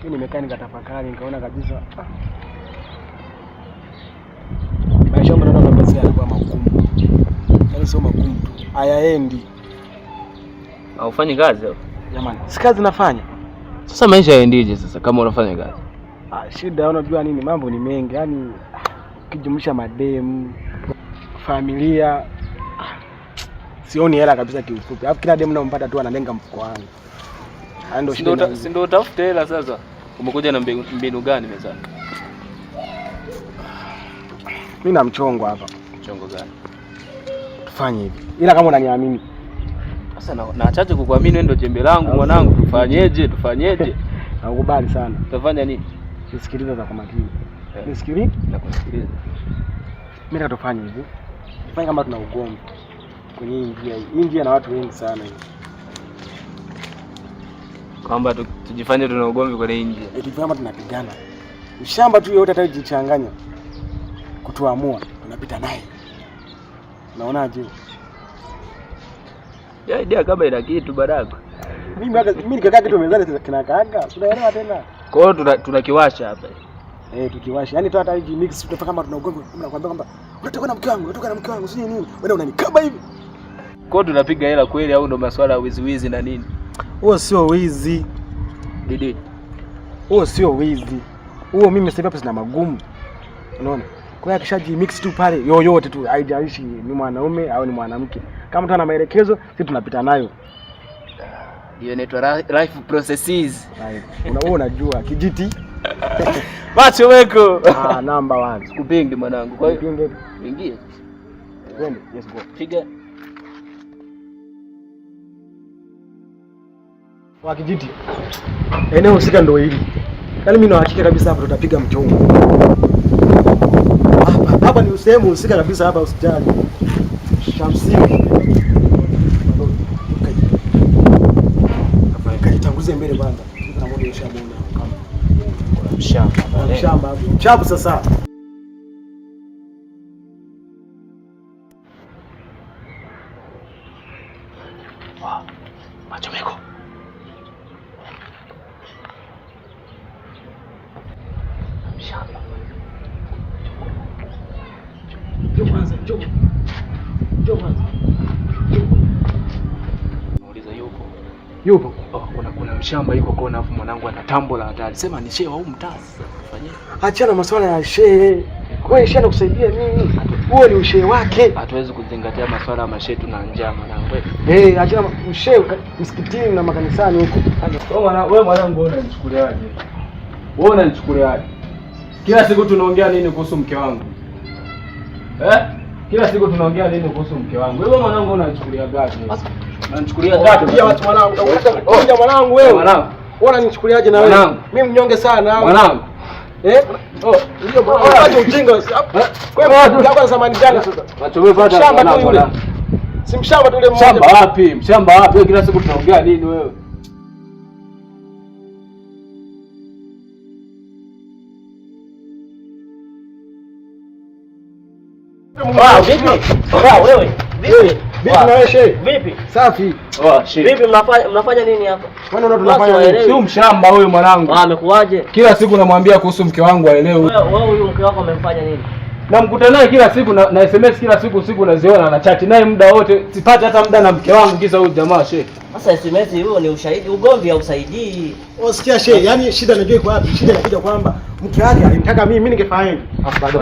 Mimi nimekaa nikatafakari nikaona kabisa maisha yangu naona kabisa yanakuwa magumu. Yaani sio magumu tu, hayaendi. Haufanyi kazi au? Jamani, si kazi nafanya. Sasa maisha yaendije sasa kama unafanya kazi? Shida unajua nini, mambo ni mengi. Yaani ukijumlisha mademu, familia, sioni hela kabisa kiufupi. Alafu kila demu nampata tu analenga mfuko wangu. Ndio shida. Si ndio utafute hela sasa. Umekuja na mbinu gani mezani? Mimi na mchongo hapa. Mchongo gani? Tufanye hivi. Ila kama unaniamini. Sasa naachaje kukuamini wewe ndio jembe langu mwanangu, tufanyeje? Tufanyeje? Nakukubali sana. Tutafanya nini? Nisikilize za kwa makini. Nisikilize? Nakusikiliza. Mimi nataka tufanye hivi. Tufanye kama tuna ugomvi kwenye hii njia hii. Hii njia na watu wengi sana hii. Kwamba tujifanye tuna ugomvi kwenye hii njia. Tujifanye kama tunapigana. Mshamba tu yote atajichanganya kutuamua, tunapita naye. Unaonaje? Ya idea kama ina kitu baraka. Mimi nikakaa kitu mezani kinakaaga. Unaelewa tena? Kwa hiyo tunakiwasha hapa. Tukiwasha. Yaani tu hata hiji mix tutafanya kama tuna ugomvi, nakwambia kwamba unatoka na mke wangu, unatoka na mke wangu, sio nini? Wewe unanikaba hivi. Kwa hiyo tunapiga hela kweli au ndo masuala ya wizi wizi na nini? Huo sio wizi. Didi. Huo sio wizi. Huo mimi sasa hapa sina magumu. Unaona? Kwa hiyo akishaji mix tu pale yoyote tu, haijalishi ni mwanaume au ni mwanamke. Kama mtu ana maelekezo, sisi tunapita nayo. Hiyo inaitwa life processes. Wewe unajua kijiti. Macho weko. Number 1. Sikupingi mwanangu. Kwa hiyo Pinge. ingie. Twende, let's go. Piga. Wa kijiti. Eneo husika ndio hili. Yaani mimi na hakika kabisa hapa tutapiga mchongo. Hapa hapa ni sehemu husika kabisa hapa, usijali. Shamsi. Kajitangulize mbele kwanza. Na moja ushamuona kama kuna mshamba pale. Mshamba hapo. Chapu sasa. Machomeko. Mshamba. Njoo kwanza, njoo. Njoo kwanza. Muuliza yupo. Yupo. Oh, kuna mshamba yuko kona afu mwanangu ana tambo la hatari. Sema ni shehe au mtaa sasa tufanyie. Achana masuala ya shehe. Wewe shehe anakusaidia nini? Huo ni ushehe wake. Hatuwezi kuzingatia masuala ya mashehe na njaa mwanangu. Achana ushehe msikitini na makanisani huko. Wewe mwanangu unanichukuliaje? Wewe unanichukuliaje? Kila siku tunaongea nini kuhusu mke wangu? Kila siku tunaongea nini kuhusu mke wangu? Wewe mwanangu unanichukulia gani? Unanichukulia gani? Pia watu mwanangu, utakuja mwanangu wewe. Mwanangu. Wewe unanichukuliaje na wewe? Mwanangu. Mimi mnyonge sana. Mwanangu. Oh, ndio bwana. Acha ujinga. Kwa hiyo mke wako ana samani gani sasa? Mashamba tu yule. Si mshamba tu yule mmoja. Mshamba wapi? Mshamba wapi? Wewe kila siku tunaongea nini wewe? Vipi? Wewe. Vipi? Vipi na wewe shehe? Vipi? Safi. Shehe. Vipi mnafanya nini hapa? Wewe unaona tunafanya nini? Sio mshamba huyu mwanangu. Amekuaje? Kila siku namwambia kuhusu mke wangu aelewe. Wewe huyu mke wako amemfanya nini? Namkuta naye kila siku na SMS kila siku usiku naziona na chat naye muda wote. Sipati hata muda na mke wangu kisa huyu jamaa shehe. Sasa SMS huo ni ushahidi, ugomvi hausaidii. Usikia shehe, yani shida najua iko wapi? Shida inakuja kwamba mke wake alimtaka mimi ningefanyaje? Bado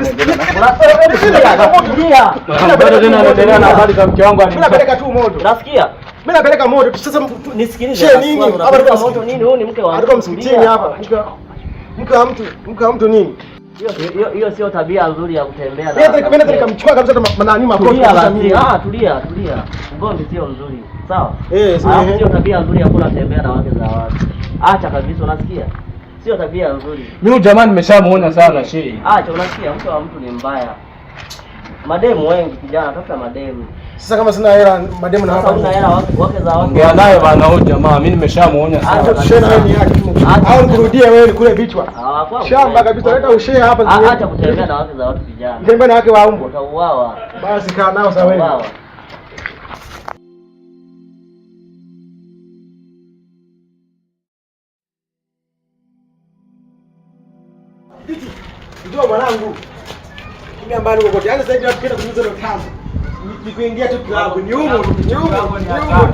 tena anaendelea na habari za mke wangu Mimi napeleka tu moto. Nasikia? Mimi napeleka moto. Sasa nisikilize. Shehe nini? Hapa tuko moto nini? Huyu ni mke wa mtu. Msikitini hapa. Mke wa mtu, mke wa mtu nini? Hiyo sio tabia nzuri ya kutembea na. Mimi nataka nikamchukua kabisa hata nani makofi. Tulia, tulia. Ugomvi sio mzuri. Sawa? Sawa. Sio tabia nzuri ya kula tembea na wake za watu. Acha kabisa, unasikia? Sio tabia nzuri. Mimi jamani nimeshamuona sana shehe. Acha, unasikia mke wa mtu ni mbaya. Mademu wengi kijana, tafuta mademu. Sasa kama sina hela mademu na hapa. Una hela wake za watu. Ongea naye bana huyu jamaa, mimi nimeshamuonya sana. Acha tushare wewe ni yake. Au nikurudie wewe kule vichwa. Shamba kabisa, leta ushare hapa. Acha kutembea na wake za watu vijana. Tembea na wake wa umbwa. Utauawa. Basi kaa nao sasa wewe. Njoo mwanangu. Kimya mbali kokote. Yaani sasa hivi tukienda kuuza ndo tamu. Ni kuingia tu klabu. Ni humo, ni humo, ni humo.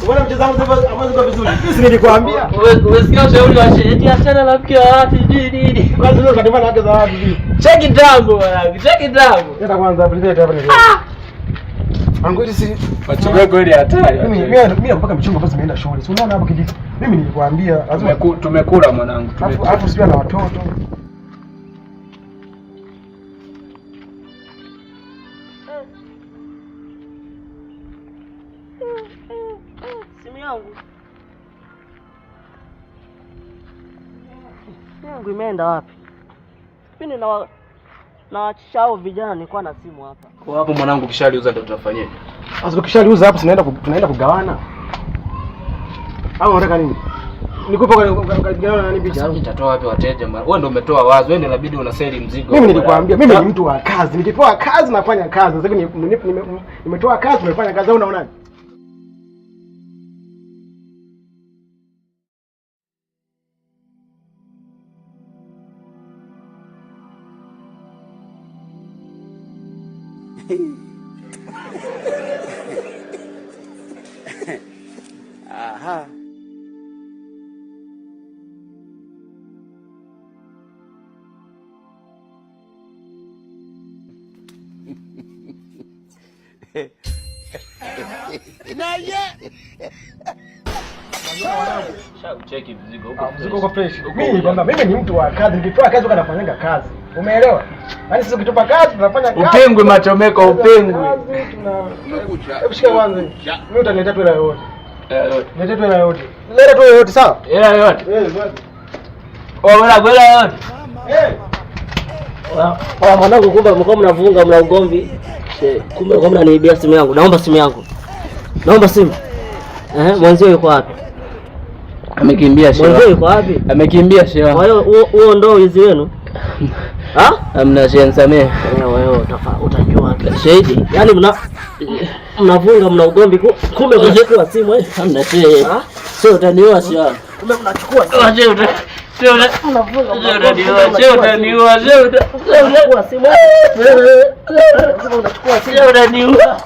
Unaona mchezo wangu sasa ambazo ziko vizuri. Mimi si nilikwambia. Umesikia ushauri wa shehe? Eti achana na mke wa watu sijui nini. Kwanza leo katembea na wake za watu vipi? Cheki damu mwanangu, cheki damu. Leta kwanza hapo, leta hapa ni. Angu si Machomeko ile hatari. mimi mpaka mchungu basi nimeenda shule. Si unaona hapo kijiji. Mimi nilikwambia lazima Tumekula mwanangu, tumekula. Alafu sio na watoto. Simu yangu. Simu yangu imeenda wapi? Mimi nawachisha hao vijana nilikuwa na simu hapa. Kwa hapo mwanangu kishaliuza ndio tutafanyaje? Sasa ukishaliuza hapo tunaenda kugawana. Au unataka nini? Nikupe kwa nani bicha? Sasa nitatoa wapi wateja mwana? Wewe ndio umetoa wazo, wewe ndio inabidi unaseli mzigo. Mimi nilikwambia mimi ni mtu wa kazi. Nikipewa kazi nafanya kazi. Sasa nimetoa kazi nimefanya kazi, au unaonaje? Aha. Cheki mzigo huko. Mzigo uko fresh. Mimi kwamba mimi ni mtu wa kazi, nikipewa kazi huwa nafanyanga kazi. Umeelewa? Yaani sisi ukitupa kazi tunafanya kazi. Upengwe machomeko, upengwe. Hebu shika kwanza. Mimi utaniletea tu hela yoyote. Niletee tu hela yoyote. Leta tu hela yoyote sawa? Hela yoyote. Eh, bwana. Oh, bwana hela yoyote. Eh. Kwa mwanangu, kumbe mlikuwa mnavunga mna ugomvi. Kumbe mlikuwa mnaniibia simu yangu. Naomba simu yangu. Naomba simu. Mwenzio yuko wapi? Amekimbia shehe. Mwenzio yuko wapi? Amekimbia shehe. Kwa hiyo huo ndio wizi wenu? Ha? Hamna shehe, nisamehe. Wewe utajua. Shahidi. Yaani mnavunga mna ugomvi, kumbe mnachukua simu eh? Hamna shehe. Sio utaniua shehe. Kumbe mnachukua simu. Sio utaniua, sio utaniua. Unachukua simu. Unachukua simu. Sio utaniua.